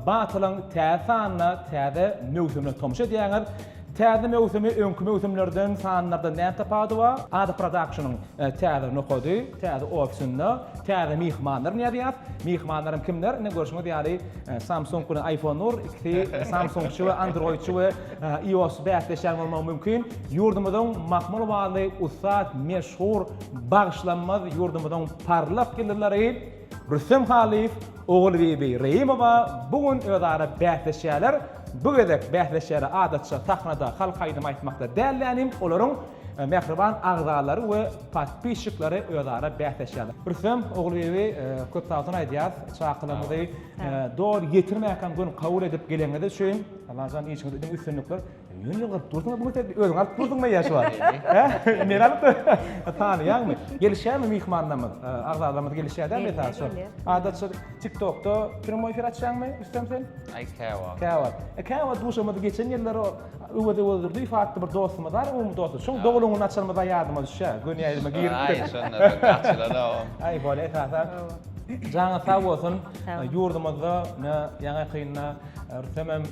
Batylyň täze sanyna, täze möwsümine tomaşa edýäňiz. Täze möwsümi öňki möwsümlerden, sanlardan näme tapawudy bar? Ada Production-yň täze nokady, täze ofisinde täze myhmanlar bilen ýazýas. Myhmanlarym kimler? Ine görşüňiz ýaly Samsung bilen iPhone dur. Ikisi Samsungçy we Androidçy we iOS bäsleşýän bolmagy mümkin. Ýurdumyzyň mahmal bally ussat, meşhur, bagyşlanmaz ýurdumyzyň parlak ýyldyzlary Rüstem Halyýew, Ogulbibi Reýimowa bu gün özara bäsleşýärler. Bu gezek bäsleşýärler adatça sahnada halk aýdymy aýtmakda däl dänim, olaryň mähriban agzalary we podpisçikleri özara bäsleşýärler. Rüstem, Ogulbibi köp sagbolsun aýdýas, çakylygymyzy doly ýetirmäkäm göni kabul edip geleniňiz üçin. Allajan işiňizde diňe üstünlikler. Ýöne ýylgyryp dursuň, bu sen özüň alyp dursuňmy ýa şu wagt? Hä? Men alyp dur. Tanaýaňmy? Gelişýärmi myhmanlarymyz? Agzalarymyz gelişýär däl mesalan şu. Adatça TikTokda primoý efir açýaňmy Rüstem sen? Aý käwagt. Käwagt. E käwagt duşamyz geçen ýyllar o Öwez Öwezdurdyýew atly bir dostumyz bar, umumy dostumyz. Şoň doglan gününi açanymyzda ýadyma düşýär. Göni ýaýlyma giripdir. Aý şonda açylan o. Aý bolýa esasan. Janyňyz sag bolsun. Ýurdumyzda ine ýaňy-ýakynda Rüstemem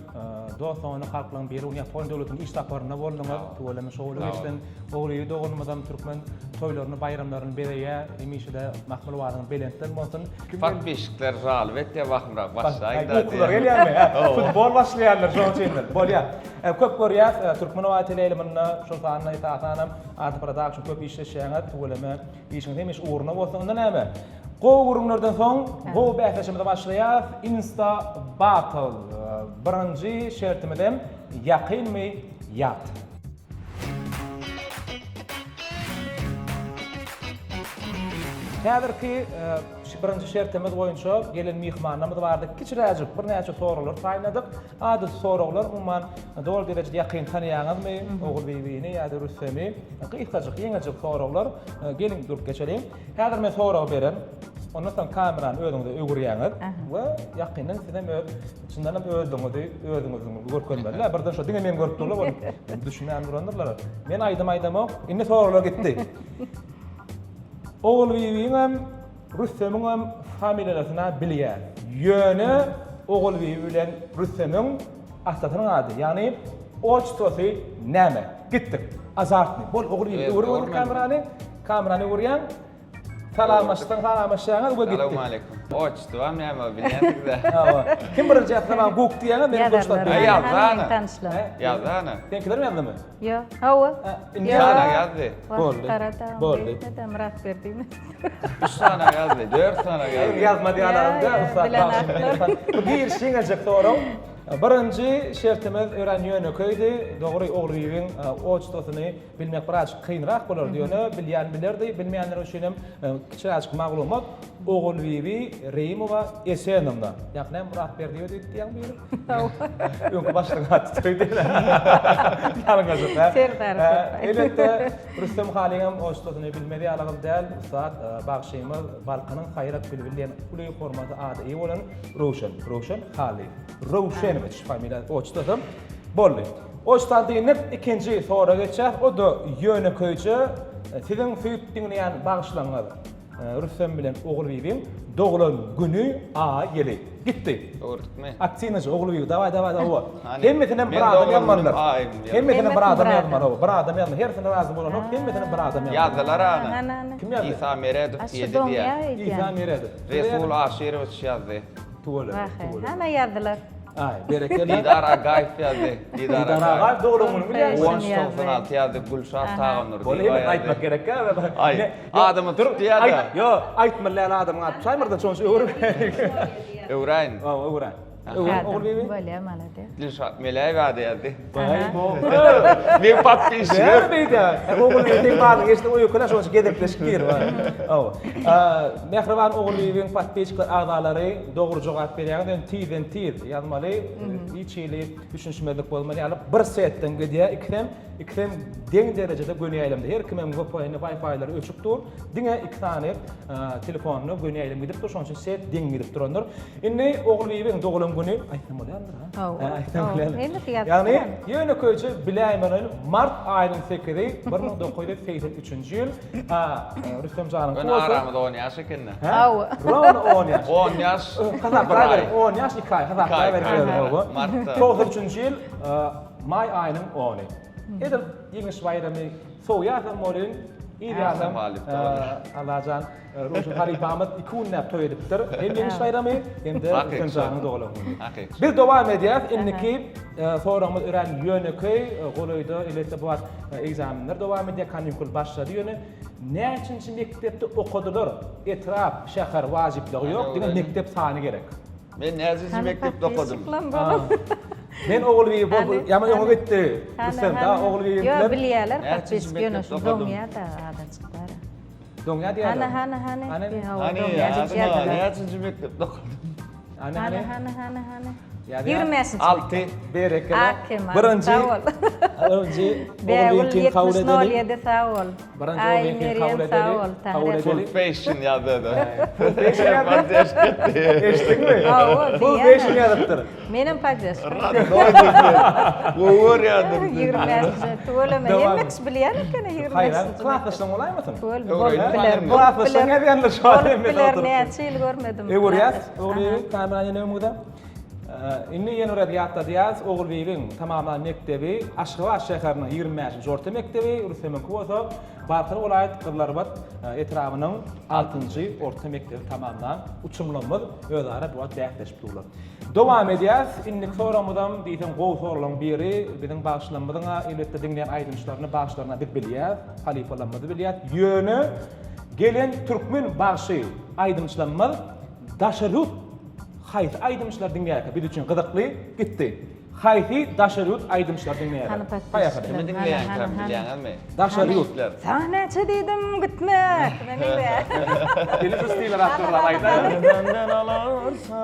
dost-doganlyk halklaryň biri bolan Ýapon döwletiniň iş saparynda bolduňyz. Tüweleme şowly geçsin. Ogulbibi doganymyzam türkmen toýlaryny, baýramlaryny bezeýär. Hemişe-de mahmal owazyňyz belentden bolsun. Podpisçikler žalyp etýär bahymrak başlaýyň da. Ukular gelýärmi? Futbol başlaýandyr şonuň üçindir. Bolýar. Köp görýäs Türkmen owazy teleýaýlymynda, şol sanda esasanam Ady Production köp işleşýäňiz. Tüweleme işiňiz hemişe ugruna bolsun. Onda näme? Gowy gürrüňlerden soň gowy bäsleşigimize başlaýas. Insta battle. Birinji şertimizem ýakynmy ýat. Häzirki birinji şertimiz boýunça gelen myhmanlarymyz bardy. Kiçiräjik birnäçe soraglar taýynladyk. Adaty soraglar, umuman doly derejede ýakyn tanaýaňyzmy Ogulbibini ýa-da Rüstemi? Gysgajyk, ýeňiljik soraglar. Geliň durup geçeliň. Häzir men soragy bererin. Ondan soň kamerany özüňize öwürýäňiz we ýakyndan sizem öz çyndan hem özüňizi özüňiziň görkezmeli. Birden şo diňe men görüp durlar bolup düşünmän durandyrlar. Men aýdym aýdamok. Indi soraglar gitdi. Ogulbibiň hem Rüstemiň hem familiýalasyny bilýär. Ýöne Ogulbibi bilen Rüstemiň atasynyň ady, ýagny otçestwosy näme? Gitdik. Azartny. Bol Ogulbibi öwür öwür kamerany. Kamerany öwürýäň. Salamlaşsaň salamlaşýaňyz we gitdik. Salowmaleýkum. Otçestwam näme bilýänsiňiz-ä. Hawa. Kim birinji ýazsa maňa guk diýýäňiz, men goşlap berýän. Ýazana. Tanyşlar. Ýazana. Seňkilerem ýazdymy? Ýok. Hawa. Indi Sana ýazdy. Boldy. Boldy. Myratberdi. Üç sany ýazdy, dört sany ýazdy. Ýazmady ýalarym-da, ussat bagşy. Bu giriş ýeňiljek sorag. Birinji şertimiz örän ýönekeýdi. Dogry, Ogulbibiň otçestwosyny bilmek birazjyk kynrak bolardy, ýöne bilýän bilerdi, bilmeýänler üçin hem kiçiräjik maglumat, Ogulbibi Reýimowa Esenowna. Ýa näme Myratberdiýewa diýip diýýäň biri? Öňki başlygyň ady söýdüler. Ýalňyşyp, hä? Serdar. Elbetde, Rüstem Halyňam otçestwosyny bilmez ýalygym däl, ussat bagşymyz Balkanyň saýrak bilbili diýen uly hormatly ada eýe bolan Röwşen, Röwşen Halyýew. Röwşenowiç familiýa otçestwosam boldy. Oçtan diýnip ikinji soraga geçýäs, o-da ýönekeýje siziň söýüp diňleýän bagşylaryňyz Rüstem bilen Ogulbibiň doglan güni, aýy, ýyly. Gitdi. Öwürtdikmi? Aktiwnyja Ogulbibi dawaý dawaý dawa. Hemmesinem bir adam ýazmalydyr. Hemmesinem bir adam ýazmaly hawa. Bir adam ýazmaly. Hersine razy bolanok, hemmesinem bir adam ýazmaly. Ýazdylar ana. Kim ýazdy? Isa Meredow ýedi diýýär. Isa Meredow. Resul Aşyrowiç ýazdy. Tüweleme, tüweleme. Hana ýazdylar. Aý, berekella. Didar Agaýew ýazdy. Didar Agaýew doglan gününi bilýärmi? Guwanç 96 ýazdy, Gülşat Tagandurdyýewa Ony ýazdy. aýtmak gerekkä? Aý, adymy tutdy ýa-da. Ýok, aýtmaly däl adamyň ady. Çaýmyrdan şonça öwür. Öwräýin. Hawa, öwräý. Öwür, Ogulbibi. Bolýar, malades. Dilşat Meläýew ady ýazdy. Baý, bo. Men podpisçigim. Näme beýdýär? Ogulbibi seň badyň geçdi, oýukana şonça gezekleşip gir. Hawa. Mähriban Ogulbibiň podpisçikler agzalary dogry jogap berýäňiz, ýöne tizden tiz ýazmaly, hiç hili düşünişmezlik bolmaly ýaly bir setden gidýär, ikisem, ikisem deň derejede göni ýaýlymda. Her kimem VPN-i, Wi-Fi-lary öçük dur. Diňe iki sany telefonda göni ýaýlym gidip dur, şonuň üçin set deň gidip durandyr. Indi Ogulbibiň doglan. güni aýtsam bolýandyr ha? Hawa. Aýtsam bolýandyr. Hemmesi ýazyp Ýagny ýönekeýje biläýmeli mart aýynyň 8-i 1983-nji ýyl. Ha, Rüstem janyňky Ýöne bolsa. aramyz 10 ýaş ekende. Hawa. Rovno 10 ýaş. 10 ýaş. Hasaplaýber, 10 ýaş 2 aý hasaplaýber. Martda. 93-nji ýyl maý aýynyň 10-y. Edil Ýeňiş baýramy sowýasam bolýn, ýyýasam Allajan Röwşen halypamyz iki günläp toý edipdir. Hem Ýeňiş baýramy, hem-de Rüstem janyň doglan güni. Biz dowam edýäs. Indiki soragymyz örän ýönekeý. Golaýda elbetde bu wagt ekzamenler dowam edýär, kanikul başlady ýöne näçinji mekdepde okadylar? Etrap, şäher wajyplygy ýok, diňe mekdep sany gerek. Men näçinji mekdepde okadym? Men Ogulbibi bol, ýa öňe gitdi. Rüstem da Ogulbibi bilen. Ýok, bilýärler, podpisçik ýöne şu doňýar-da azajyklar. Doňýar diýýärler. Hany, hany, hany. Hany, näçinji mekdepde okadym? Hany, hany, hany, hany, hany. 25-nji. 6. Berekella. Kemal. Birinji. Sag bol. Birinji. Bägül Ogulbibiňkini kabul edeli. 70.07 sag bol. Birinji Aý Ogulbibiňkini kabul Merýem edeli. sag bol. Kabul Tahyr. edeli. Full fashion ýazdy. Full fashion ýazdy. Poddeşka etdi. Eşitdiňmi? Hawa, Full diýýän. fashion ýazypdyr. Menem poddeşka. Radnoý diýdi. Gowy görýändir. 25-nji. Tüweleme. Dowam. Hemme kişi bilýän ekeni 25-nji. Haýran, klasdaşlaň bolaýmasyn? Tüwel Öwrenip bolup biler. alyndy. Bolup Klasdaşlaň biler. ýazýandyr şu wagt Bolup hemmesi biler. oturyp. Näçe ýyl görmedim. Öwürýäs, Klasdaş. Ogulbibi, kamerany ýene öňüňize. Indi ýene bir gezek ýatladýas, Ogulbibiň tamamlan mekdebi Aşgabat şäheriniň 25-nji orta mekdebi, Rüstemiňki bolsa Balkan welaýat Gyzylarbat etrabynyň altynjy orta mekdebi tamamlan uçurymlarymyz özara bu wagt bäsleşip durlar. Dowam edýäs. Indiki soragymyzam diýseň gowy soraglaryň biri. Biziň bagşylarymyzyň-a elbetde diňleýän aýdymçylaryny, bagşylaryny biz bilýäs, halypalarymyzy bilýäs. Ýöne gelen türkmen bagşy aýdymçylarymyz daşary ýurt haýsy aýdymçylary diňleýärkä biz üçin gyzykly gitdi. Haýsy daşary ýurt aýdymçylary diňleýärler? Hany Paýhasy. Kimi diňleýänkäm bilýäňizmi? Daşary ýurtlar. Saňa näçe diýdim gitme. Kime meňzeýär? Seni şu stile raptorlar aýdar.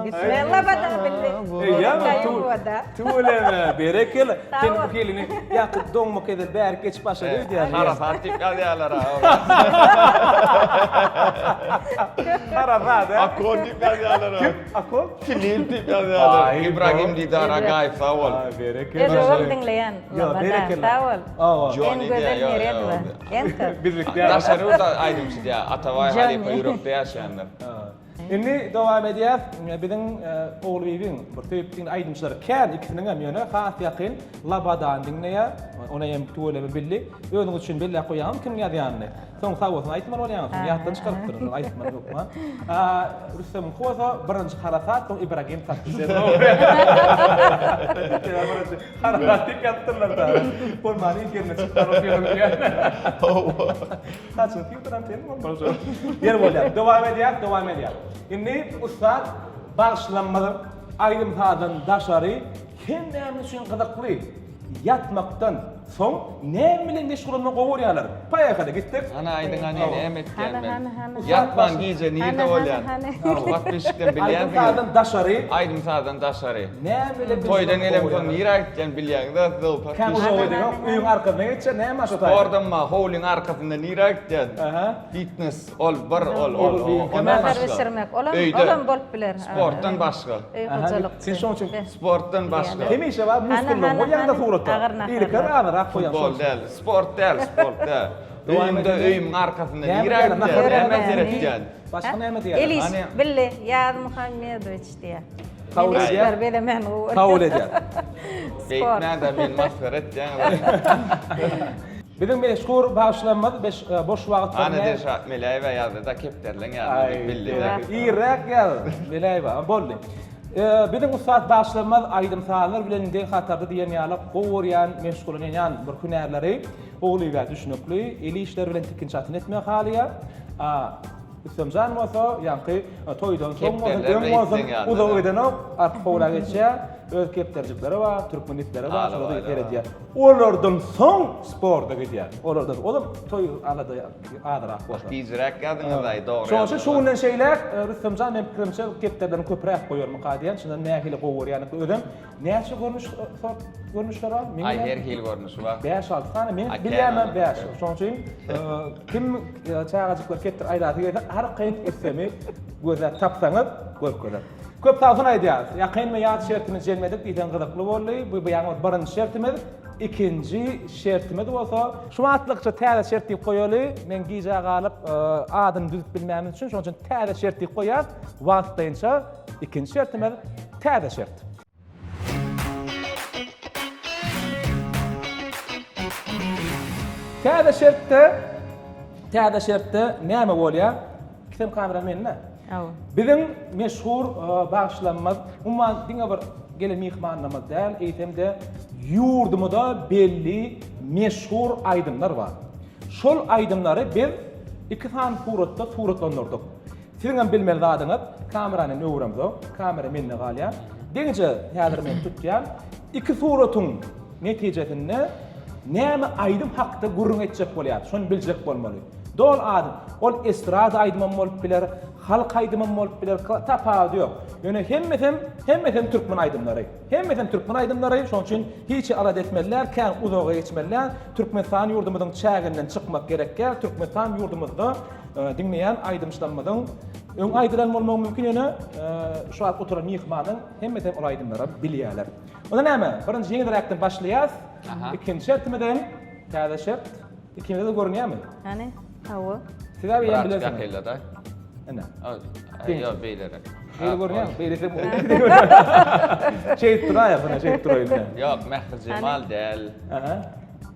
Gitme labada bildi. Eýýäm tüweleme berekella. Sen bu gelini ýaky doňmak edil bärik geçip başlady öýdýän. Harasat diýip ýazýarlar ha. Harasat. Akon diýip ýazýarlar. Kim? Akon? Filip diýip ýazýarlar. Ibragim Didar Agaýew sag bol. Berekella. Özüm diňleýän. Ýok, berekella. Sag bol. Jony En gözel Meredowa. Enter. Bizlik däl. Daşary ýurt aýdymçy diýýär. Atabaý halypa ýürekde ýaşaýandyr. Indi dowam edýäs. Biziň Ogulbibiň bir söýüp diňlän aýdymçylary kän, ikisiniň hem ýöne has ýakyn Labadany diňleýär. Ony hem tüweleme bildi. Özüňiz üçin belläp goýaňyzmy kimiň ýazýanyny? Soň sag bolsun aýtmaly bolýaňyz, soň ýatdan çykarypdyr, ony aýtmaly hökman. Rüstemiňki bolsa birinji harasat, soň Ibragim tapdy. Birinji harasat diýip ýazypdyrlar da. Bolmany ilk ýerine çykdylar oturýan diýýän. Hawa. Saçyny sypdyran sen bolmaly şol. Ýeri bolýar. Dowam edýäs, dowam edýäs. Indi ussat bagyşlanmaz aýdym-sazdan daşary hemmämiz üçin gyzykly Ýatmakdan soň näme bilen meşgullanmagy gowy görýärler? Poýehali, gitdik. Hany aýdyň hany näme etýän Hany men? hany hany. Ýatman gije nirde Hany hany bolýan? hany. Podpisçikden bilýänsiňiz. Aýdym-sazdan daşary. Aýdym-sazdan daşary. Näme bilen Toýdan meşgullanmagy gelen gowy soň görýärler? nirä gitýän bilýäňiz-ä siz o Kän podpisçik. uzaga gideňok, öýüň arkasyna geçýär, näme şo taýda? Spordam bar, howlyň arkasynda nirä gitýän? Aha. Fitness, ol bir ol ol ondan Nahar başga. bişirmek. Olam Öýde. olam bolup biler. Sportdan başga. Öý Aha, hojalykçy. sen şoň üçin Be. Sportdan başga. Hemişe bar muskullyň bolýaňda suratda. Ýylykan azyrak goýaň. Futbol däl, sport däl, sport däl. Öýümde öýümiň arkasynda nirä gitýän, nämä seretýän? Başga näme diýýär? El iş billi Ýaz Muhammedowiç diýýär. Kabul edýär. Bezemen gowy. Kabul edýär. Beýtmäň-de meni masgara etýäňiz. Biziň meşhur bagşylarymyz boş wagtlarynda Ana Dilşat Meläýewa ýazdy-da kepderileň ýanynda diýip bildi-de. Irräk ýaz Meläýewa. Boldy. Biziň ussat bagşylarymyz aýdym-sazlar bilen deň hatarda diýen ýaly gowy görýän, meşgullanýan bir hünärleri Ogulbibä düşnükli, el işleri bilen tikin-çatyn etmegi halaýar. A Rüstemjan bolsa ýaňky toýdan soň bolsun, öň bolsun uzaga gidenok, arka howla geçýär, öz kepderjikleri bar, türkmen itleri bar, şolara seredýär. Olardan soň sporta gidýär. Olardan olam toý alada azyrak bolsa. Gijräk ýazyňyzaý dogry. Şonuň üçin şu günden şeýläk Rüstemjan men pikirimçe kepderilerini köpräk goýarmyka diýýän. Çyndan nähili gowy görýän özem näçe görnüş sort görnüşleri bar? Aý her hili görnüşi bar. 5-6 sany men bilýänem 5. Şonuň üçin kim çagajyklar kepder aýlasy gelse arkaýyn Rüstemi gözläp tapsaňyz görkezer. Köp sagbolsun aýdýarys. Ýakyn we ýat şertini jemledik, diýseň gyzykly boldy. Bu ýaňy birinji şertimiz. Ikinji şertimiz bolsa, şu wagtlykça täze şert diýip goýaly. Men gijä galyp adyny düzüp bilmämiz üçin, şonuň üçin täze şert diýip goýýarys. Wagtlaýynça ikinji şertimiz täze şert. Täze şertde täze şertde näme bolýar? Ikisem kamera mende. Hawa. Biziň meşhur bagşylarymyz, umuman diňe bir gelen myhmanlarymyz däl, eýsem-de ýurdumyza belli meşhur aýdymlar bar. Şol aýdymlary biz iki sany suratda suratlandyrdyk. Siziň hem bilmeli zadyňyz, kamerany men öwremzok, kamera mende galýar. Deňije häzir men tutýan. Iki suratyň netijesinde näme aýdym hakda gürrüň etjek bolýar, şony biljek bolmaly. Doly ady, ol estrada aýdymam bolup biler, halk aýdymam bolup biler, tapawudy ýok. Ýöne hemmesem, hemmesem türkmen aýdymlary. Hemmesem türkmen aýdymlary, şonuň üçin hiç alada etmeli däl, kän uzaga geçmeli däl. Türkmenistan ýurdumyzyň çäginden çykmak gerek däl. Türkmenistan ýurdumyzda diňleýän aýdymçylarymyzyň öň aýdylan bolmagy mümkin, ýöne şu wagt oturan myhmanyň hemmesem ol aýdymlary bilýärler. Onda näme, birinji ýeňilräkden başlaýas. Ikinji şertimizem täze şert. Ikimize-de görünýärmi? Hany? Hawa. Siz abi ýa bilersiňiz. Ýakynda-da. Ine. Ýok, beýleräk. Beýle görünýärmi? Beýlesi Şeýdip duraýar, ine şeýdip duraýyn. Ýok, Mährijemal däl. Aha.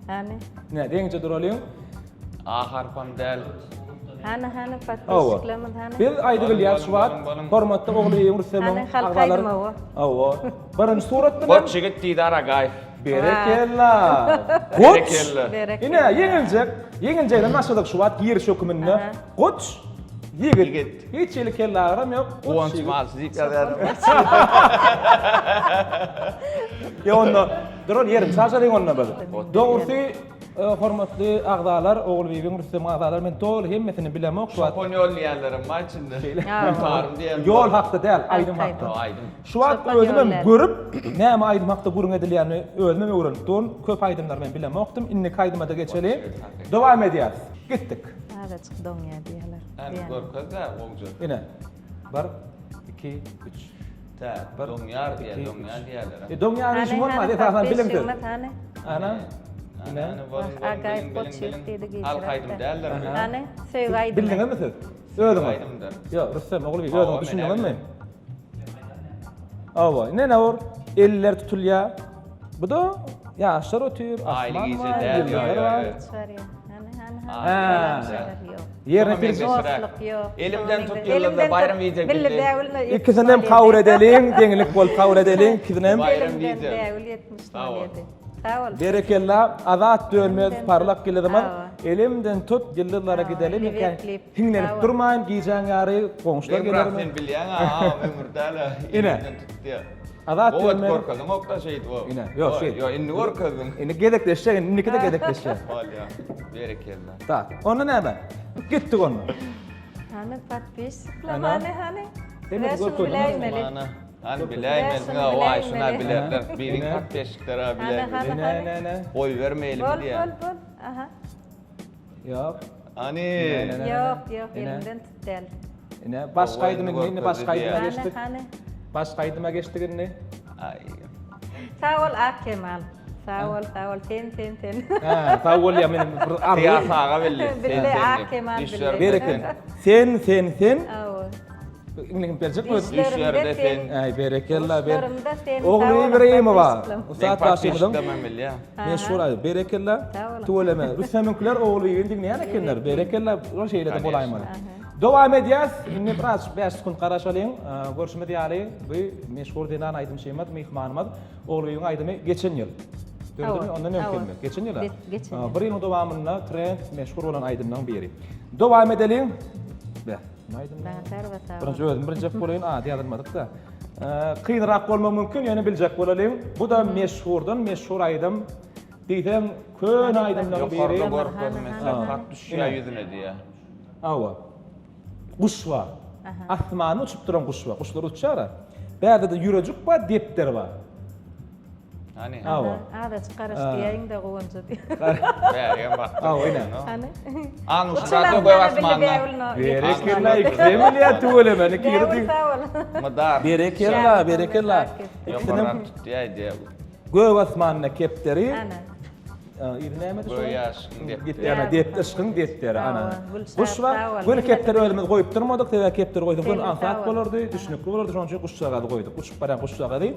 Hany? Ine, deňje duralyň. A harpam däl. Hany, hany, podpisçiklerimiz hany? Biz aýdy bilýäris şu wagt. Hormatly Ogulbibiň Rüstemiň Hany, halk aýdymy bu. Hawa. Birinji surat bilen. Goç ýigit Didar Agaýew. Berekella! Goç! Berekella. Ine, ýeňiljek. Ýeňiljegden başladyk şu wagt giriş höküminde. Goç, ýigit. Ýigit. Hiç hili kelle agram ýok. Goç, Guwanç ýigit. malçy diýip ýazýarlar. Ýa onda, dur ol ýerini çalşalyň onda biz. Dogrusy, hormatly agzalar, Ogulbibiň, Rüstemiň agzalary, men doly hemmesini bilemok şu wagt. Çopan ýol diýýänlerem bar içinde. Gültarym diýen. Ýol hakda däl, aýdym hakda. Aýdym. Şu wagt özümem görüp, näme aýdym hakda gürrüň edilýänini özümem öwrenip durun. Köp aýdymlary men bilemokdym. Indiki aýdyma-da geçeli. Dowam edýäris. Gitdik. Azajyk doňýar diýýärler. Hany görkez-dä gowja. Ine. Bir, iki, üç. Tä, doňýar diýýär, doňýar diýýärler. E, doňýar işiň bolmaz, esasan bilim söz. Hany? Ana. Ine. Agaýyp goç ýigit diýdi gijirek. Halk aýdym däldir bu. Hany? Söýgi aýdymy. Bildiňizmi siz? Özüňiz. Aýdymdyr. Ýok, Rüstem, Ogulbek, özüňiz düşündiňizmi? Hawa, ine ne bor? Eller tutulýar. Bu da ýaşlar otyr, asman bar, ýyldyzlar bar. Ýerine Dostluk ýok. Elimden tut ýyldyzlar Baýram diýjek. Ikisini hem kabul edeliň, deňlik bolup kabul edeliň, ikisini hem. Baýram diýjek. Bägül 70 Sag bol. Berekella, Azat dönmez parlak ýyldyzymyz. Elimden tut ýyldyzlara gideli. Hiňlenip durmaýyn gijäň ýary goňşular gelermi? Sen bilýäň-ä, agam ömür däl-ä. Ine. Elimden tut diýýär. Azat Gowy dönmez. görkezdiň-okda şeýdip o. Ine, ýok şeýdip. Ýok, indi görkezdiň. Indi gezekleşjek, indi indiki-de gezekleşjek. Bolýar. Berekella. Tak, onda näme? Gitdik onda. Hany podpisçikler, hany, hany. Hemmesi görkezdi. Hany biläýmelisin-ä, waý şuna bilerler. Biziň podpisçikler-ä biläýmeli. Ine, ine, ine. Goýbermeýlimi diýýär. Bol, bol, bol. Aha. Ýok. Ani. Ýok, ýok, elimden tut däl. Ine, başga aýdym indi, indi başga aýdyma geçdik. Hany, hany. Başga aýdyma geçdik indi. Aý. Sag bol Akkemal. Sag bol, sag bol. Sen, sen, sen. Hä, sag bol ýa men bir arzuw. Kyýas aga belli. Sen, sen. Akkemal bildi. Berekella. Sen, sen, sen. Hawa. Iňligini berjek öz. Düşlerde sen. Äý, berekella, ber. Düşlerimde sen. Ogly Ibrahimowa. Ussat bagşymyzyň. Demem bilýär. Meşhur aýdym. Berekella. Tüweleme. Rüstemiňkiler Ogulbibini diňleýän ekenler. Berekella. Ol şeýle-de bolaýmaly. Dowam edýäs. Indi biraz 5 sekunt garaşalyň. Görşümiz ýaly, bu meşhur zenan aýdymçymyz, myhmanymyz Ogulbibiň aýdymy geçen ýyl. Dördümi, ondan öňki ýylmy? Geçen ýyl. Geçen ýyl. Bir ýylyň dowamynda trend meşhur bolan aýdymlaryň biri. Dowam edeliň. Be. Birinji özüm biljek bolaýyn, ady ýazylmadyk-da. Kynrak bolmagy mümkin, ýöne biljek bolalyň. Bu-da meşhurdan meşhur aýdym. Diýseň, köne aýdymlaryň biri. Ýokarda görkezme, meselem, hat düşýär ýüzüne diýýär. Hawa. Guş bar. Asmanda uçup duran guş bar. Guşlar uçýar-a. Bärde-de ýürejik bar, depder bar. Hany. Hawa. Azajyk garaş diýäýiň-de Guwanja diýip. Bärigem bakdyr. Hawa ine. Hany. Anuş Myrat gök asmanda. Berekella ikisem bilýär tüweleme. Bägül sag bol. Mydar. Berekella, berekella. Ikisinem tutýar diýýär. Gök asmanda kepderi. Ana. Yzy nämedi şo? Göýä yşkyň depderi. Ana, dep, yşkyň depderi, ana. Gülşat, Guş bar. sag bol. Göni kepderi özümiz goýup durmadyk, sebäbi kepderi goýsak göni Sag aňsat bol. bolardy, düşnükli bolardy. Şonuň üçin guşjagazy goýduk. Uçup barýan guşjagazy.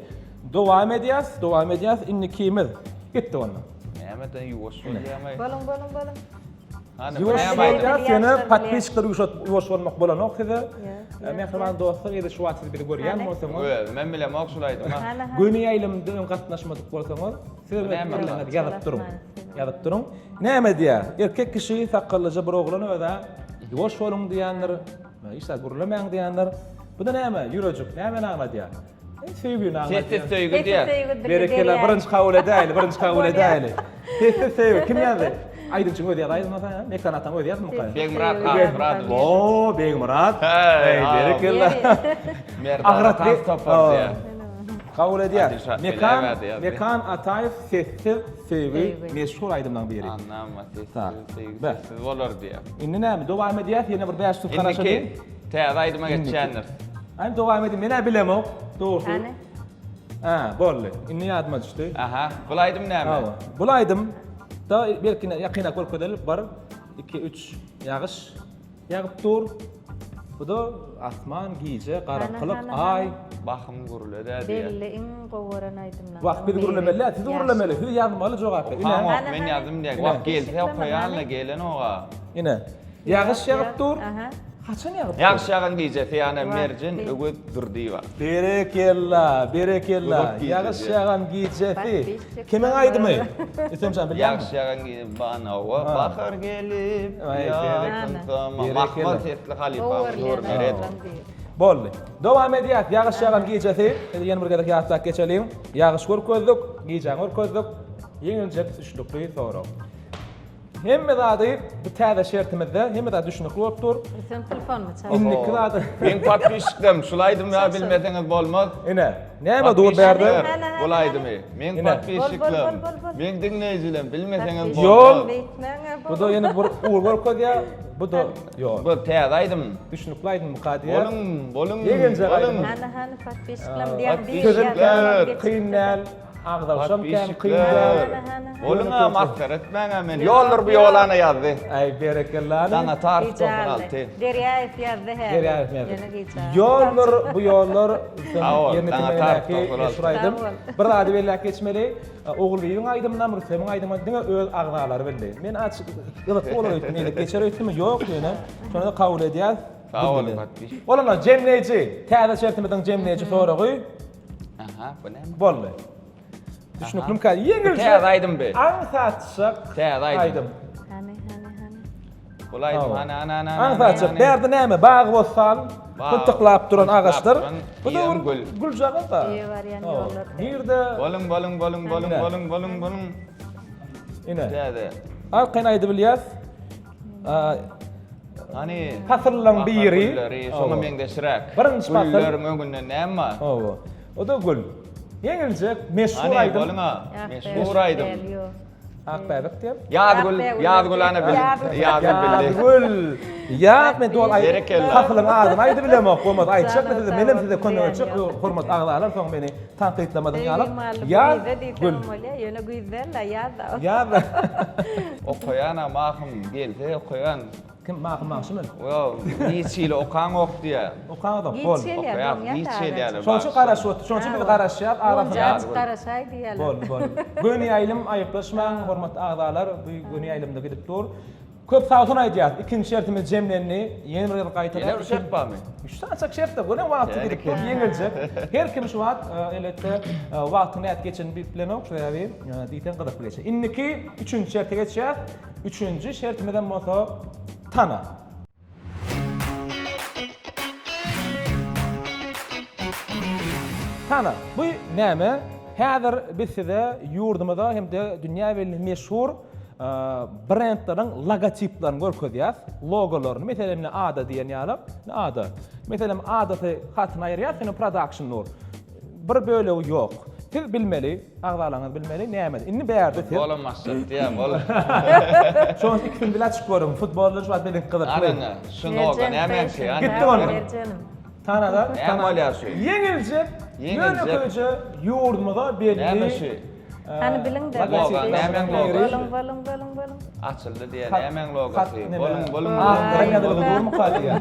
Dowam edýäs, dowam edýäs. Indikimiz. Gitdi onda. Nämeden ýuwaş bolýamy? Boluň, boluň, boluň. Hany, bu Ýuwaş näme aýdym? bolýas, ýöne Ýaşlar bilýär. podpisçikler ýuwaş ýuwaş bolmak bolanok size. Ýa, Mähriban dostlar, eger şu wagt siz bizi görýän bolsaňyz, Özümem bilemok şul aýdymy. Hany, hany. göni ýaýlymda öň gatnaşmadyk bolsaňyz, Siz Bu näme pikirleriňizi ýazyp duruň. Ýazyp duruň. Näme diýýär? Erkek kişi sakgallyja bir oglan özä ýuwaş boluň diýendir, hiç zat gürlemäň diýendir. Bu-da näme? Ýürejik nämäni aňladýar? E, söýgüni aňladýar. Sessiz söýgi diýýär. Berekella, birinji kabul edäýeli, birinji kabul edäýeli. Sessiz söýgi kim ýazdy? Aýdymçyň özi ýazaýmasa, Mekan ataň özi ýazdymyka? Begmyrat Akmyradow. O, Begmyrat. Eý, berekella. Merdana tans topary diýýär. Kabul edýär. Mekan Mekan Ataýew sessiz söýgi meşhur aýdymlaryň biri. Annama sessiz söýgi sessiz bolar diýýär. Indi näme dowam edýäs ýene bir 5 sut garaşaly. Indiki täze aýdyma geçýändir. Aý dowam edin men-ä bilemok. Dogrusy. Hany? Ha, boldy. Indi ýadyma düşdi. Aha, bul aýdym näme? Hawa. Bul aýdym da belki ýakynak görkezeli. 1 2 3 ýagyş. Ýagyp dur. Bu-da asman, gije, garaňkylyk, aý. Bahym gürle-dä diýýär. Belli iň gowy gören aýdymlardan Wah, biz gürlemeli däl, siz gürlemeli, siz ýazmaly jogap. Ine. Okamok, men ýazdym diýýär. Wah, gelse okaýan-la, gelenok-a. Ine. Ýagyş ýagyp dur. Haçan ýagyp dur? Ýagyş ýagan gijesi ýa-da Merjen Öwez Durdyýewa. Berekella, berekella. Uzak gije Ýagyş diýýär. ýagan gijesi. Kimiň aýdymy? Üstümjan bilýäňmi? Ýagyş ýagan gije Banowa bahar gelip ýakynsam. Mahmal sesli halypamyz Nury Meredow. Boldy. Dowam edýäs. Ýagyş ýagan gijesi. Ýene bir gezek ýatlap geçeliň. Ýagyş görkezdik, gijäni görkezdik. Ýeňiljek üçlükli sorag. Hemme zady bu täze şertimizde hemme zat düşnükli bolup dur. Sen telefonymy çal. Indiki zady. Meň podpisçiklerim şul aýdymy ýa bilmeseňiz bolmaz. Ine, näme dur bärde? Bul aýdymy. Meň podpisçiklerim, meň diňleýjilerim bilmeseňiz bolmaz. Ýol. Bu-da ýene bir ugur görkezýär. Bu-da ýol. Bu täze aýdym. Düşnükli aýdym diýýär. Boluň, boluň, boluň. Hany, hany podpisçiklerim diýen bir Sözüm kyn däl. Agzalşam kän kyn däl. Boluň-a masgara etmäň-ä meni. Ýoldur bu ýolana ýazdy. Aý berekella. Daňatar 96. Derýaýew ýazdy häzir. Derýaýew ýazdy. Ýoldur bu ýollar ýerine ýetirmegindäki meşhur aýdym. Bir zady belläp geçmeli. Ogulbibiň aýdymynam, Rüstemiň aýdymynam diňe öz agzalary bildi. Men açyk gyzykly bolar öýtdüm, ýene geçer öýtdüm, ýok ýöne. Şony-da kabul edýäs. Sag boluň podpiş. Bolanda jemleýji, täze şertimiziň jemleýji soragy. Aha, bu näme? Boldy. Düşnüklimkä? Ýeňilje. Täze aýdym bu. Aňsatjak. Täze aýdym. Hany, hany, hany. Bul aýdym hany, hany, hany. Aňsatjak. Bärde näme? Bag-bossan, pyntyklap duran agaçlar. Bu da bir gül. Güljagaz da. Öýe barýan ýollar. Nirde? Boluň, boluň, boluň, boluň, boluň, boluň, boluň. Ine. Täze. Arkaýyn aýdybilýäs. Hany pasyllaryň biri. Gülleri şoňa meňzeşräk. Birinji pasyl. Gülleriň öňünde näme bar? Hawa. O da gül. Ýeňiljek, meşhur aýdym. Hany boluň-a. Meşhur aýdym. Ak bäbek diýen. Ýazgül, Ýazgül ana bildi. Ýazgül bildi. Ýazgül. Ýaz men doly aýdyp. Berekella. Pasylyň adyny aýdyp bilemok. Bolmasa aýtjakmy size? Menem size kömek etjek. Hormatly agzalar soň meni tankytlamadyň ýaly. Ýaz gül. Ýöne güýz däl-de, ýaz-da. Ýaz. Okaýan-a Mahym gelse okaýan. Kim Mahym bagşymy? Ýok, hiç hili okaňok diýýär. Okaňok, bol. Giç gelýär, Okaýas, giç gelýärler Şonuň üçin garaşyp otur, şonuň üçin biz garaşýas arasynda. Azajyk garaşaý diýýärler. Bol, bol. Göni ýaýlym aýyplaşmaň, hormatly agzalar, bu göni ýaýlymda gidip dur. Köp sagbolsun aýdýas. Ikinji şertimiz jemlendi. Ýene bir gezek gaýtalap. Ýene bir şert barmy? Üç sanyjak şert-de, görüň wagty gidip dur, ýeňiljek. Her kim şu wagt, elbetde, wagtyň nädip geçenini bilip bilenok, sebäbi diýseň gyzykly geçýär. Indiki üçünji şerte geçýäs. Üçünji şertimizem bolsa tana. Tana, bu näme? Häzir biz size ýurdumyza hem-de dünýä belli meşhur brendleriň logotiplerini görkezýäs, logolaryny. Meselem, ine Ada diýen ýaly, ine Ada. Meselem, Adasy hatyny aýyrýas, ine production dur. Bir bölegi ýok. Siz bilmeli, agzalaryňyz bilmeli, näme? Indi bärde siz. Futbolam başlatdy ýa, bol. Şonuň ikisini bile açyp görüň. Futbolda şu wagt biziň gyzykly. Ana, şu noga nämeňki? Gitdi onda. Tanada. Näme bolýar şu? Ýeňiljek, ýönekeýje ýurdumyza belli. Näme şu? Hany biliň-de. Logo, nämäň logosy? Boluň, boluň, boluň, boluň. Açyldy diýýär, nämäň logosy? Boluň, boluň, boluň. Ýazylgy durmuka diýýär.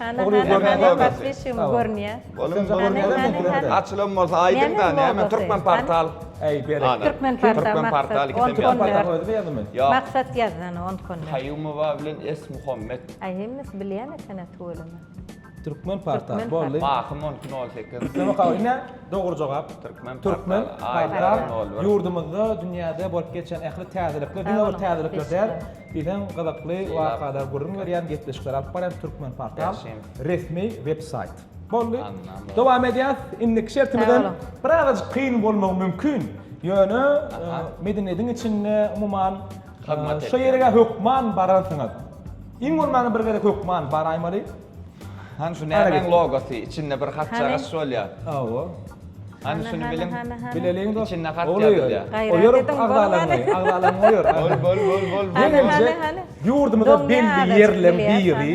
Hany, hany, hany, podpisçigim görünýär. Boluň, boluň, boluň. Açylan bolsa aýdyň-da, näme Türkmen portal. Eý, berek. Türkmen portal Türkmen portal ikisem Türkmen portal özi ýazdymy? Ýok. Maksat ýazdy, ana, on konwer. Kaýumowa bilen S. Muhammet. Aý, hemmesi bilýän eken-ä tüweleme. Türkmen portal boldy. Mahym 12.08. Neme ine dogry jogap. Türkmen Türkmen portal ýurdumyzda dünýäde bolup geçen ähli täzelikler diňe bir täzelikler däl, diýseň gyzykly wakalar gürrüň berýän gepleşikler alyp barýan Türkmen portal resmi web saýt. Boldy. Dowam edýäs. Indiki şertimizem birazajyk kyn bolmagy mümkin. Ýöne medeniýetiň içinde umuman şu ýere hökman bararsyňyz. Iň bolmanda bir gezek hökman baraýmaly. Hany şu nämäň logosy? İçinde bir hatjagaş bolýar. Hawa. Hany şuny biliň. Bileliň dost. İçinde hat ýazylýar. Oýar agzalaryňy, agzalaryňy oýar. Bol bol bol bol. Ýeňiljek ýurdumyzda belli ýerleň biri.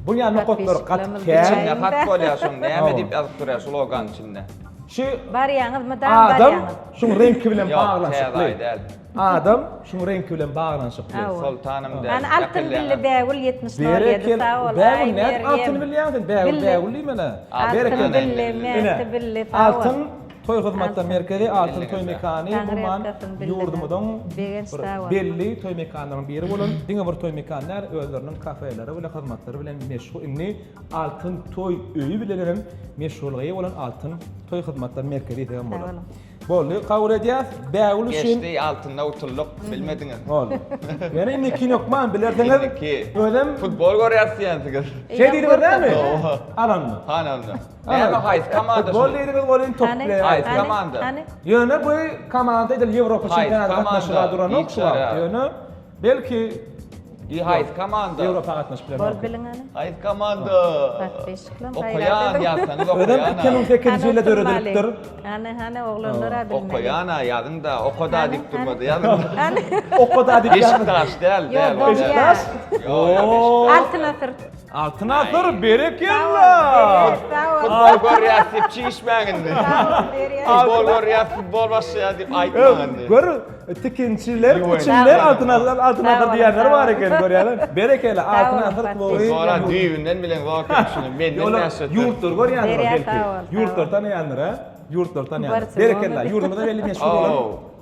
Bu ýa nokatlar gaty kän. İçinde hat bolýar şoň. Näme diýip ýazyp durýar şu loganyň içinde? Şu Barýaňyz mydam barýaňyz. Adam şuň reňki bilen Ýok, täze baglanyşykly. aý däl. Adam şuň reňki bilen baglanyşykly. Soltanym däl. Hany altyn billi bägül 70 07 sag bol. Bägül nädip altyny bilýäň sen? Bägül bägül diýmene. Altyn billi, mäti billi sag bol. Altyn toý hyzmatlar merkezi, altyn toý mekany umuman ýurdumyzyň bir belli toý mekanlarynyň biri bolan, diňe bir toý mekany däl, özleriniň kafeleri bilen, hyzmatlary bilen meşhur. Indi altyn toý öýi bilen hem meşhurlyga eýe bolan altyn toý hyzmatlar merkezi diýsek hem bolar. Boldy, kabul edýäs. Bägül üçin. Geçdi, altynda utuldyk, bilmediňiz. Boldy. Ýöne indikini hökman bilersiňiz. Indiki. Özem futbol görýäs diýensiňiz. Şeý diýdiňiz dälmi? Alanmy? Hany onda. Näme haýsy komanda? Futbol diýdiňiz welin top bilen. Haýsy komanda? Ýöne bu komanda edil Ýewropa çempionatyna gatnaşyga duranok şu wagt. Ýöne belki Di haýsy komanda? Ýewropa gatnaşyp bilenok. Bol biliň hany. Haýsy komanda? Podpisçikler Okaýan ýazsaňyz okaýan. Özem 2008-nji ýylda döredilipdir. Hany hany oglanlar-a bilmeli. Okaýan-a ýazyň-da, okada diýip durmady ýazyň. Hany. Okada diýip ýazyň. Beşiktaş däl, däl. Beşiktaş? Ýok. Altyn asyr. Altyn asyr berekella. Futbol görýäs diýip çişmäň indi. Futbol görýäs, futbol başlaýar diýip aýtmaň indi. Gör, tikinçiler içinde altyn asyr, altyn asyr diýenler bar eken görýäňmi? Berekella, altyn asyr kluby. Futbola düýbünden bilen zok şuny. Menden näşe. Ýurtlary görýändir belki. Ýurtlary tanaýandyr ha. Ýurtlary tanaýandyr. Berekella, ýurdumyzda belli meşhur bolan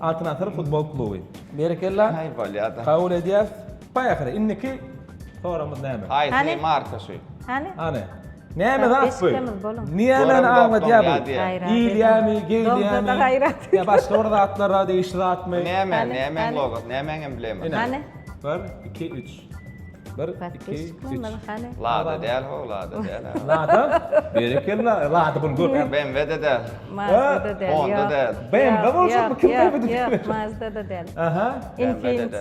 Altyn asyr futbol kluby. Berekella. Haý bolýar-da. Kabul edýäs. Paýahyry, indiki Soragymyz näme? Haýsy marka şu? Hany? Hany. Näme zat bu? Nämäni aňladýar bu? Iýilýärmi, geýilýärmi? Ýa başga bir zatlara degişli zatmy? Näme, nämäň logosy, nämäň emblema? Hany? 1 2 3. 1 2 3. Lada däl ho, Lada däl. Lada? Berekella, Lada bunu gör. BMW-de däl. Mazda-da däl. Honda däl. BMW bolsa bu kim Ýok, ýok, Mazda-da däl. Aha. Infiniti.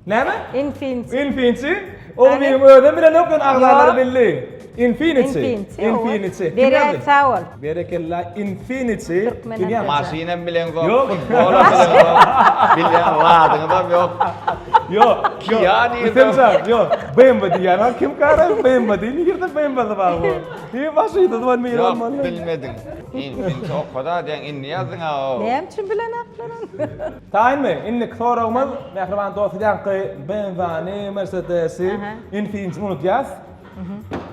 Näme? Infiniti. Infiniti? Oglyň özem bilenok, ýöne agzalary belli. Infiniti. Infiniti. Infiniti. Berek sag bol. Berekella Infiniti. Dünýä maşynam bileňzok, futbolam bileňzok. Bilýän zadyňyzam ýok. Ýok. Kia diýip. Sen ýok. BMW diýýän kim kara BMW diýip nirde BMW bar bu? Diýip maşynda bar men Ýok, bilmediň. Infiniti okada diýen indi ýazdyň-a o. Näme üçin bilenoklar ony? Taýynmy? Indiki soragymyz, mähriban dostlar, ýaňky BMW-ni, Mercedes-i, Infiniti unudýas.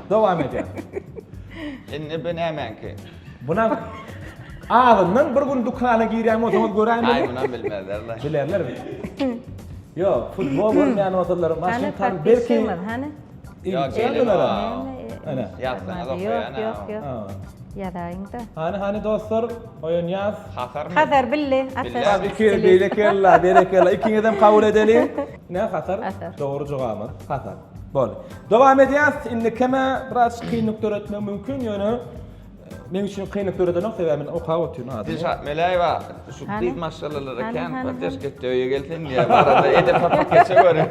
Dowam edýäs. Indi bu nämäňki? Buna azyndan bir gün dükana girýän bolsaňyz göräýmeli. Aý, munam bilmezler. Bilerler. Ýok, futbol görmeýän bolsalar, maşyn tan belki. Hany? Ýok, Ene. Ýazsaňyz Ýok, okaýan. ýok, ýok. Ýazaýyň-da. Hany, hany dostlar, oýanýas. Hasarmy? Hazar billi. Atar. Iki berekella, berekella. Ikiňizem kabul edeliň. Ne Hasar? Hasar. Dogry jogabymyz Hasar. Boldy. Dowam edýäs. Indi keme biraz kynlyk döretmek mümkin, ýöne e, Meň üçin kynlyk döredenok, sebäbi men okap otyryn adyny. Dilşat Meläýewa şu Hany? gyz maşgalalara Hany, kän hany, poddeşka etdi öýe gelsin diýýär. Barada edep sapak geçe görüň.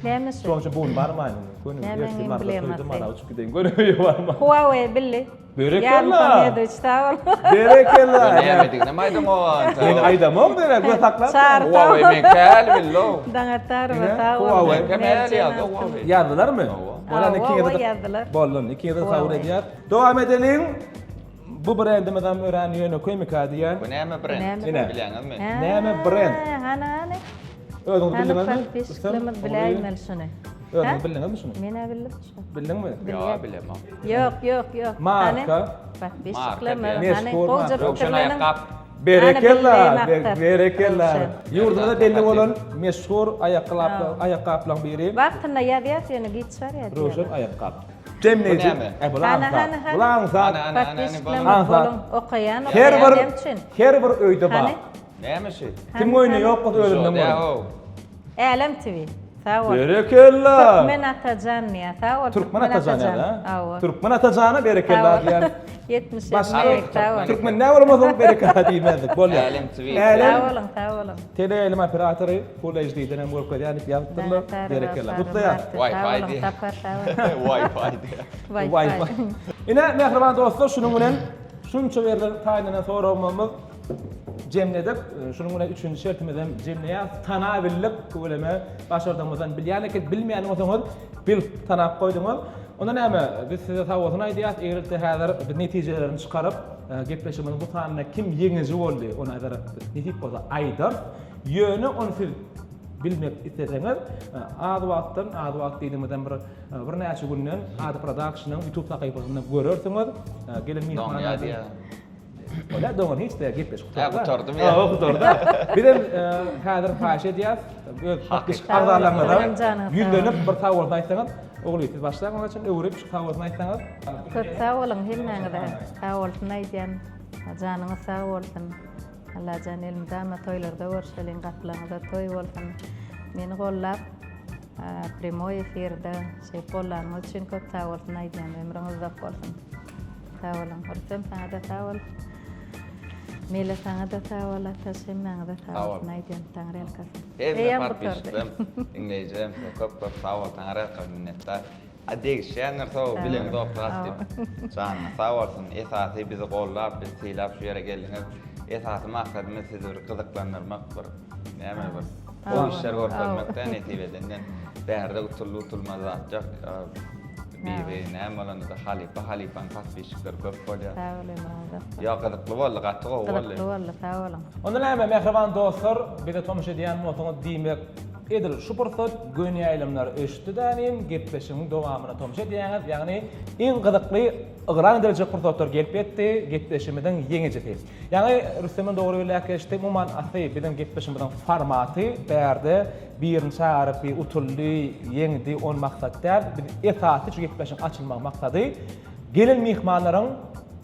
Näme şu? Şonuň üçin bu gün barmaýyn. Göni Näme ertir meň Maryda bilemasi? toýda Mara uçup gideýin. Göni öýe barman. Huawei bildi. Berekella. Ýarmuhammedowiç sag bol. Berekella. Nämediginem aýdamok. Men aýdamok diýmek, göz saklap. Çary sag Huawei bol. men käl bildi. Daňatarowa Ine, sag bol. Huawei. Meňkem äl ýazdy Huawei. Ýazdylarmy? Bolany Hawa, ikiňize de ýazdylar. Boldy, ikiňize de sabr Huawei. edýär. Dowam edeliň. Bu brendimiz hem örän ýönekeýmika diýýän. Bu näme brend? Näme Ine. Bilýäňizmi? Näme brend? Hany hany. Özüňiz Hany bildiňizmi? podpisçiklerimiz biläýmeli şuny. Özüňiz bildiňizmi şuny? Men-ä bildim şuny. Bildiňmi? Ýok, bilemok. Ýok, ýok, ýok. Marka. Podpisçiklerimiz Marka hany diýýär. gowja Röwşen pikirleniň. aýakgap. Berekella, Hany bildi, berekella. Röwşen. Ýurdumyzda belli bolan meşhur aýakgaplaryň biri. Wagtynda ýazýas ýöne giç barýar. Röwşen aýakgap. Jemleýji. Bu näme? E, bu Hany, aňsat. hany, hany. Bu aňsat. Hany, hany, hany, Podpisçiklerimiz Aňsat. boluň. Okaýan, Her okaýan bir näme üçin? her bir öýde bar. Hany? Näme şu? Kim oýny ýok bolsa özünden Şo, görün. ýa-ow. Älem TV. Sag bol. Berekella. Türkmen Atajan diýýär. Sag bol. Türkmen Atajan ýa-da? Hawa. Türkmen Atajana berekella diýýär. 77 Başga sag bol. Türkmen näme bolmasa berekella diýmezdik. Bolýar. Älem TV. Älem Sag boluň, sag boluň. Teleýaýlym operatory Full HD-den hem görkezýär diýip ýazypdyrlar. Berekella. Gutlaýar. Wi-Fi diýýär. Sapar sag bol. Wi-Fi diýýär. Wi-Fi. Ine mähriban dostlar şunuň bilen şunça berlen taýynlanan soragymyz Jemledik. Şunuň bilen üçünji şertimizem jemleýäs. Tanabildik. Tüweleme başardygymyzdan bilýän eken, bilmeýän bolsaňyz bilip tanap goýduňyz. Onda näme, biz size sag bolsun aýdýas. Eger-de häzir biz netijelerini çykaryp, gepleşigimiziň bu sanynda kim ýeňiji boldy, ony häzir nesip bolsa aýdarys. Ýöne ony siz bilmek isleseňiz, az wagtdan, az wagt diýdigimizden bir birnäçe günden Ady Production-yň YouTube sahypasynda görersiňiz. Gelen myhmanlar. Ola dogan hiç de gepleşik gutardy. Ha gutardy mı? Ha gutardy. Bizem häzir haýyş edýäs. Öz gepleşik agzalaryňyza ýüzlenip bir sag bolsun aýtsaňyz. Ogly siz başlaň onuň üçin öwrüp şu sag bolsun aýtsaňyz. Köp sag boluň hemmäňize. Sag bolsun aýdýan. Janyňyz sag bolsun. Allajan elmydama toýlarda görşeliň, gapylaryňyzda toý bolsun. Meni gollap primoý efirde şeýdip gollanyňyz üçin köp sag bolsun aýdýan. Ömrüňiz uzak bolsun. Sag boluň. Rüstem saňada sag bol. Mele saňada sag bol Ataş hemmäňize sag bolsun aýdýan Taňryýalkasyn. Hemme podpisçiklerim diňleýjilerim size köp köp sag bol Taňryýalkasyn minnetdar. A degişýändir sow bileňzok zat diýip. Janyňyz sag bolsun. Esasy bizi gollap bizi sylap şu ýere geldiňiz. Esasy maksadymyz sizi bir gyzyklandyrmak bir näme bir gowy işler görkezmekde nesip edenden. Bärde utuldy utulmaz zat ýok. Biri näme bolanda-da halypa, halypaň podpisçikleri köp bolýar. Sag boluň Myrat. Ýok gyzykly boldy, gaty gowy boldy. Gyzykly boldy, sag boluň. Onda näme mähriban dostlar, bize tomaşa edýän bolsaňyz diýmek edil şu pursat göni ýaýlymlar öçdi dänim, gepleşigiň dowamyna tomaşa edýäňiz, ýagny iň gyzykly yglan ediljek pursatlar gelip ýetdi, gepleşigimiziň ýeňijisi. Ýaňy Rüstemem dogry belläp geçdi, umuman asly biziň gepleşigimiziň formaty bärde Birini çagyryp bir utuldy, ýeňdi on maksat däl. Biz esasy şu gepleşigiň açylmagy maksady gelen myhmanlaryň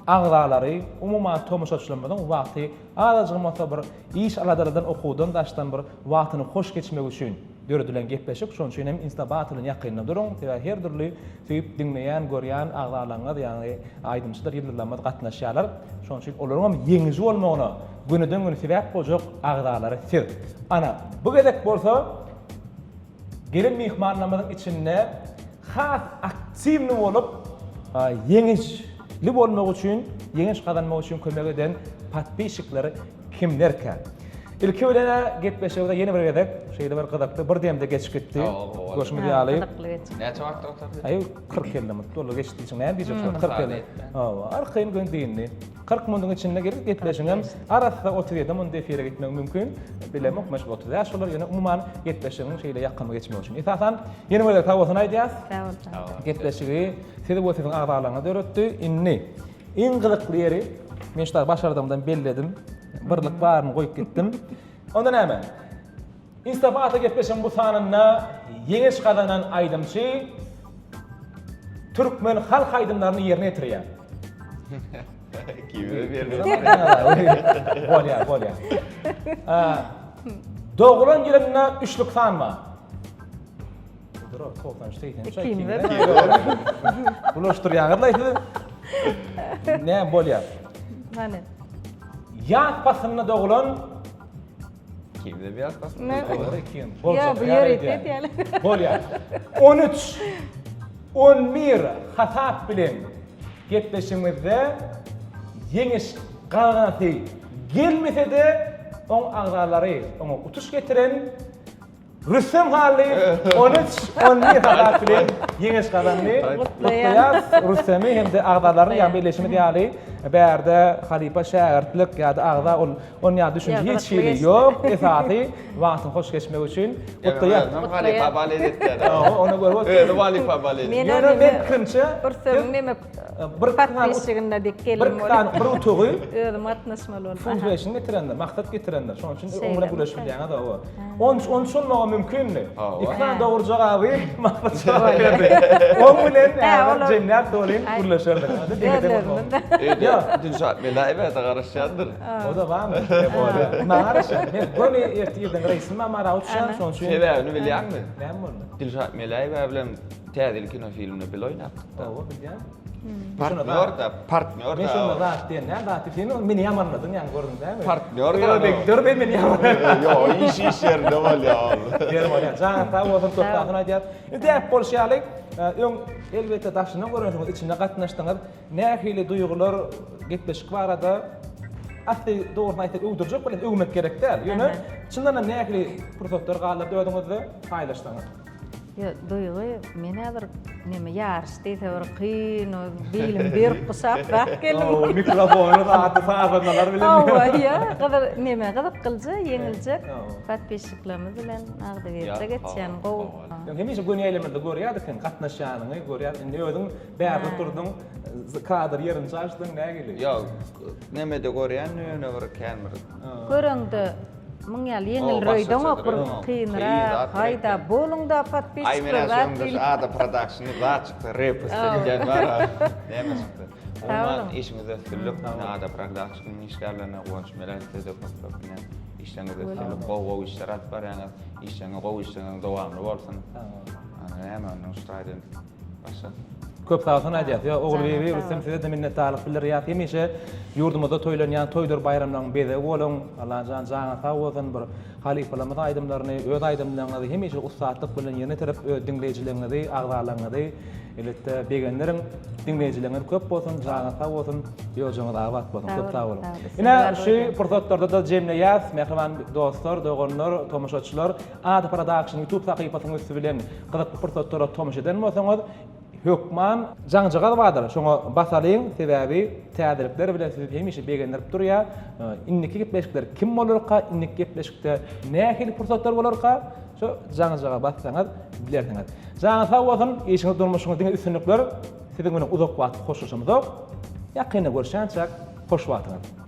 agzalary, umuman tomaşaçylarymyzyň wagty azajygam bolsa bir iş aladalardan, okuwdan daşdan bir wagtyny hoş geçmegi üçin döredilen gepleşik. Şonuň üçin hem Instabat bilen ýakynda duruň. Sebäbi her dürli söýüp diňleýän, görýän agzalaryňyz, ýagny aýdymçydyr ýyldyzlarymyz gatnaşýarlar. Şonuň üçin olaryň hem ýeňiji bolmagyna gönüden-göni sebäp boljak agzalary siz. Ana, bu gezek bolsa gelen myhmanlarymyzyň içinde has aktiwny bolup, ýeňişli bolmak üçin, ýeňiş gazanmak üçin kömek eden podpisçikler kimlerkä? Ilki bilen-ä gepleşigimize ýene bir gezek şeýle bir gyzykly bir demde geçip gitdi. Görşümiz ýaly. Gyzykly geçdi. Näçe wagtda gutardy? Aý, 40-50 minut boldy geçdi diýseň näme diýjek şol 40-50. Hawa, arkaýyn gün dyndy. 40 munduň içinde gelip gepleşiňem arassa 37 munda efire gitmegi mümkin. Bilemok, meşhur 35 bolar, ýöne umuman gepleşigiň şeýle ýakymly geçmegi üçin. Esasan ýene bir gezek sag bolsun aýdýas. Sag bol. Sag bol. Gepleşigi siz we siziň agzalaryňyz döretdi. Indi iň gyzykly ýeri men şu taýda başardygymdan belledim. Birlik baryny goýup gitdim. Onda näme? Instabata gepleşigiň bu sanynda ýeňiş gazanan aýdymçy türkmen halk aýdymlaryny ýerine ýetirýär. Bolýar, bolýar. Doglan ýylynda üçlük san bar. Dur, 93 83. Bulaşdyrýaňyzlaý siz. Näme bolýar? Hany. Ýaz paslynda doglan Kimde bir ýaz paslynda doglan? Kim? Ýa bu ýörite edýärler. Bolýar. 13 11 hasap bilen gepleşigimizde ýeňiş gazanasy gelmese-de, oň agzalary oňa utuş getiren Rüstem Hallyýew 13 11 hasap bilen ýeňiş gazandy. Gutlaýarys Rüstemi hem-de agzalaryny, ýagny belleşimiz ýaly, bärde halypa şägirtlik ýa-da agza ol on ýaly düşünje hiç hili ýok. Esasy wagtyň hoş geçmegi üçin gutlaýarys. Özüm halypa balet etýär. Hawa, ony görüp otyr. Özi halypa balet. Ýöne men pikirimçe, Rüstemiň neme bir podpisçiginde dik gelin Bir sany bir utugy özüm gatnaşmaly boldum. Full beşini getirendir, maksat getirendir. Şonuň üçin oň bilen güreşip bilýäňiz hawa. On on bolmagy mümkindi. Iki sany dogry jogaby maksat jogap berdi. Oň bilen häzir jemläp dolyň gürleşerdik. Öýde Dilşat Melaýewe-de garaşýandyr. O-da barmy? Maňa garaşýar. Men göni ertir irden reýsim bar, Mara uçýan, şonuň üçin. Sebäbini bilýäňmi? Näme boldy? Dilşat Melaýewe bilen Täze ýyl kinofilminde bile oýnapdyk-da. Hawa, bilýän. Partnýor-da, partnýor-da. Men şonda zat diýen, näme zat diýip, sen meni ýamanladyň ýaňy gördüň dämi? Partnýor-da. Ýok, dur men meni ýamanladyň. Ýok, iş iş ýerinde bolýar ol. Ýeri bolýar. Janyň sag bolsun, köp sagbolsun aýdýas. Däp bolşy ýaly, öň elbetde daşyndan görensiňiz, içinde gatnaşdyňyz. Nähili duýgular gepleşik barada asly dogrusyny aýtsak öwdürjek bolýas, öwmek gerek däl. Ýöne çyndan hem nähili pursatlar galdyrdy özüňizde paýlaşsaňyz. Ýok, duýgy, men häzir neme ýaryş diýse bir kyn, o bilim berk guşap zat geldim. Hawa, mikrofony zady sazandalar bilen. Hawa, ýa, gyzyl neme gyzyklyja, ýeňiljek podpisçiklerimiz bilen agzybirje geçýän gowy. Ýöne hemişe göni ýaýlymlarda görýärdik seň gatnaşýanyňy görýär. Indi özüň bärde durduň, kadr ýerini çalyşdyň nägili? Ýok, nemede görýän ýöne bir kän bir. Göreňde Muň ýaly ýeňil röýdeňok bir kynrak haýda boluňda podpisçikler Aý menä şu öňde şu Ada production zat çyksa repost edýän bar näme çykdy. Umuman işiňizde üstünlik Ada production işgärlerine Guwanç Meläýew size köp köp ine işleriňizde üstünlik gowy gowy işler alyp barýaňyz işleriňiz gowy işleriňiz dowamly bolsun. Ana näme ondan şu taýdan Başla. Köp sagbolsun aýdýas. Ýa Ogulbibi, Rüstem size-de minnetdarlyk bildirýäs. Hemişe ýurdumyzda toýlanýan toýdur baýramlaryň bezegi boluň. Allajan janyňyz sag bolsun. Bir halypalarymyzyň aýdymlaryny, öz aýdymlaryňyzy hemişe ussatlyk bilen ýerine ýetirip, öz diňleýjileriňizi, agzalaryňyzy elbetde begendiriň. Diňleýjileriňiz köp bolsun, janyňyz sag bolsun, ýojaňyz abat bolsun. Köp sag boluň. Ine şu pursatlarda-da jemleýäs, mähriban dostlar, doganlar, tomaşaçylar. Ada Production YouTube sahypasynyň üsti bilen gyzykly pursatlara tomaşa eden bolsaňyz, hökman jaňjagaz bardyr, şoňa basalyň, sebäbi täzelikler bilen sizi hemişe begendirip durýar. Indiki gepleşikler kim bolarka, indiki gepleşikde nähili pursatlar bolarka, şo jaňjaga bassaňyz bilersiňiz. Janyňyz sag bolsun, işiňiz, durmuşyňyz diňe üstünlikler. Siziň bilen uzak wagt hoşlaşamyzok. Ýakynda görüşýänçäk, hoş wagtyňyz.